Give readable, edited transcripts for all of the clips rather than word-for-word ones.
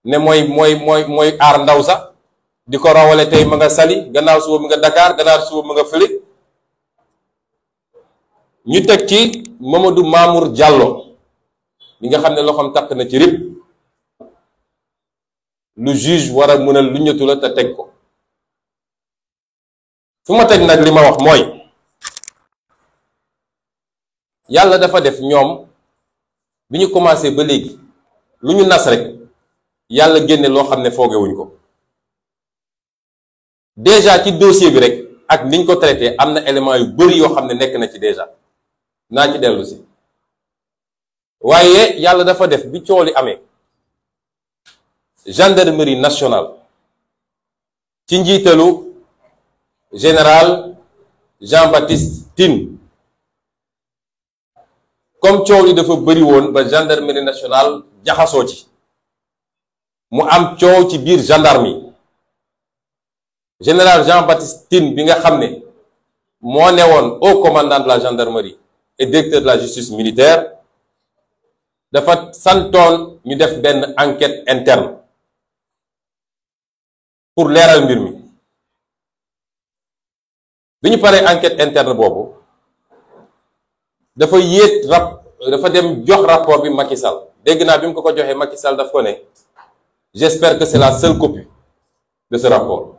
ne mooy aar ndaw sax di ko rawale tey ma nga Saly gannaaw suba mu nga Dakar gannaaw suba mu nga fële. ñu teg ci Mamadou Mamour Diallo li nga xam ne loxoom takk na ci rib lu juge war a mën a lu ñëtu la te teg ko fu ma teg nag li ma wax mooy yàlla dafa def ñoom bi ñu commencé ba léegi lu ñu nas rek yàlla génne loo xam ne foogewuñ ko déjà ci dossier bi rek ak niñ ko traité am na élément yu bari yoo xam ne nekk na ci déjà naa ci dellu si waaye yàlla dafa def bi coow li amee gendarmerie nationale ci njiitalu général Jean-Baptiste Tine comme coow li dafa bëri woon ba gendarmerie nationale jaxasoo ci mu am coow ci biir gendarmerie général Jean-Baptiste Tine bi nga xam ne moo newoon haut commandant de la gendarmerie et directeur de la justice militaire dafa santoon ñu def benn enquête interne pour leeral mbir mi bi ñu paree enquête interne boobu dafa dafa dem jox rapport bi Macky Sall dégg naa bi mu ko joxee Macky Sall daf ko ne j'espère que c'est la seule copie de ce rapport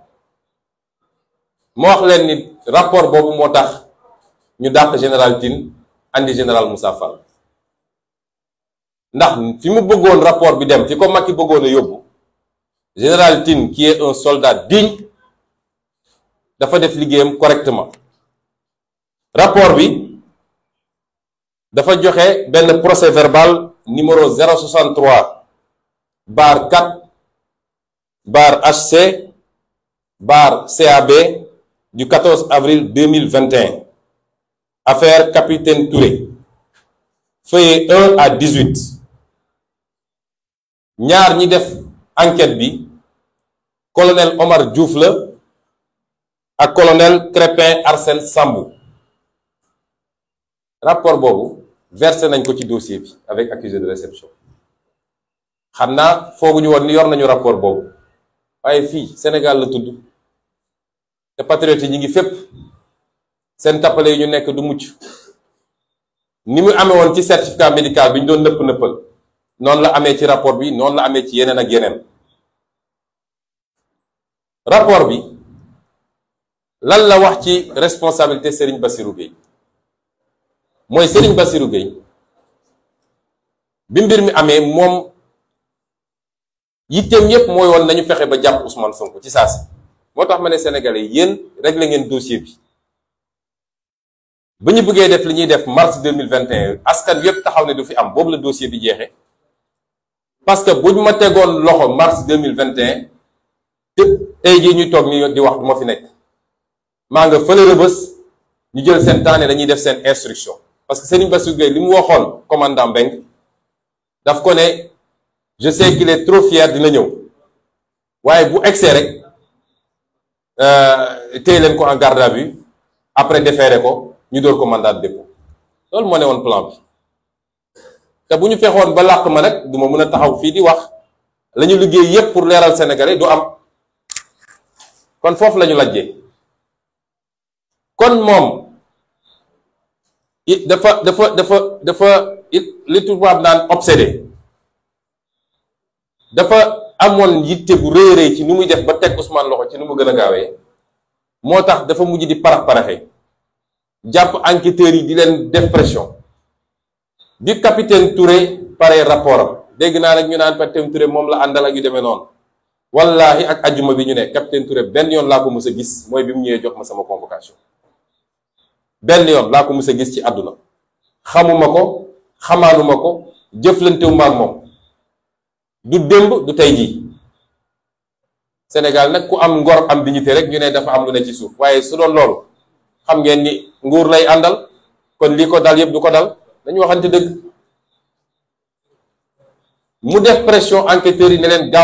moo wax leen ni rapport boobu moo tax ñu dàq général Tine andi général Moussa Fall ndax fi mu bëggoon rapport bi dem fi ko Macky bëggoon a yóbbu général Tine qui est un soldat digne dafa def liggéeyam correctement rapport bi dafa joxe benn procès verbal numéro 063 bar 4 bar HC bar CAB du 14 avril 2021 affaire capitaine Touré feuillet 1 à 18 ñaar ñi def enquête bi colonel Omar Diouf la ak colonel Crépin Arsène Sambou rapport boobu versé nañ ko ci dossier bi avec accusé de réception xam naa fooguñu woon ni yor nañu rapport boobu waaye fii Sénégal la tudd te patriotes yi ñi ngi fépp seen tappale yi ñu nekk du mucc ni mu amee woon ci certificat médical bi ñu doon nëpp-nëppal noonu la amee ci rapport bi noonu la amee ci yeneen ak yeneen rapport bi lan la wax ci responsabilité Serigne Bassirou Gueye mooy Serigne Bassirou Gueye bi mbir mi amee moom yitteem yépp mooy woon nañu fexe ba jàpp Ousmane Sonko ci saasi moo tax ma ne Sénégalais yéen réglé ngeen dossier bi ba ñu bëggee def li ñuy def mars 2021 askan yépp taxaw ne du fi am boobu la dossier bi jeexee parce que buñ ma tegoon loxo mars 2021 te tey jii ñuy toog ni di wax du ma fi nekk maa nga fële Rebeuss ñu jël seen temps ne dañuy def seen instruction parce que Serigne Bassirou Gueye li mu waxoon commandant Mbengue daf ko ne je sais qu'il est trop fier dina ñëw waaye bu egsee rek téye leen ko en garde à vue après déféré ko ñu door ko mandat de dépôt loolu moo ne woon plan bi te bu ñu fexoon ba làq ma nag du ma mën a taxaw fii di wax la ñu liggéey yépp pour leeral Sénégalais du am kon foofu la ñu lajjee kon moom it dafa li tubaab naan obsédé dafa amoon yitte bu rëy rëy ci ni muy def ba teg Ousmane loxo ci ni mu gën a gaawee moo tax dafa mujj di parax-paraxe jàpp enquêteurs yi di leen def pression bi capitaine Touré pare rapport am dégg naa nag ñu naan capitaine Touré moom la àndal ak yu demee noonu wallahi ak ajjuma bi ñu ne capitaine Touré benn yoon laa ko mës a gis mooy bi mu ñëwee jox ma sama convocation benn yoon laa ko mës a gis ci àdduna xamuma ko xamaanuma ko jëflantewuma ak moom du démb du tey jii Sénégal nag ku am ngor am dignité rek ñu ne dafa am lu ne ci suuf waaye su doon loolu xam ngeen ni nguur lay àndal kon lii ko dal yépp du ko dal dañu waxante dëgg mu def pression enquêteurs yi ne leen gaaw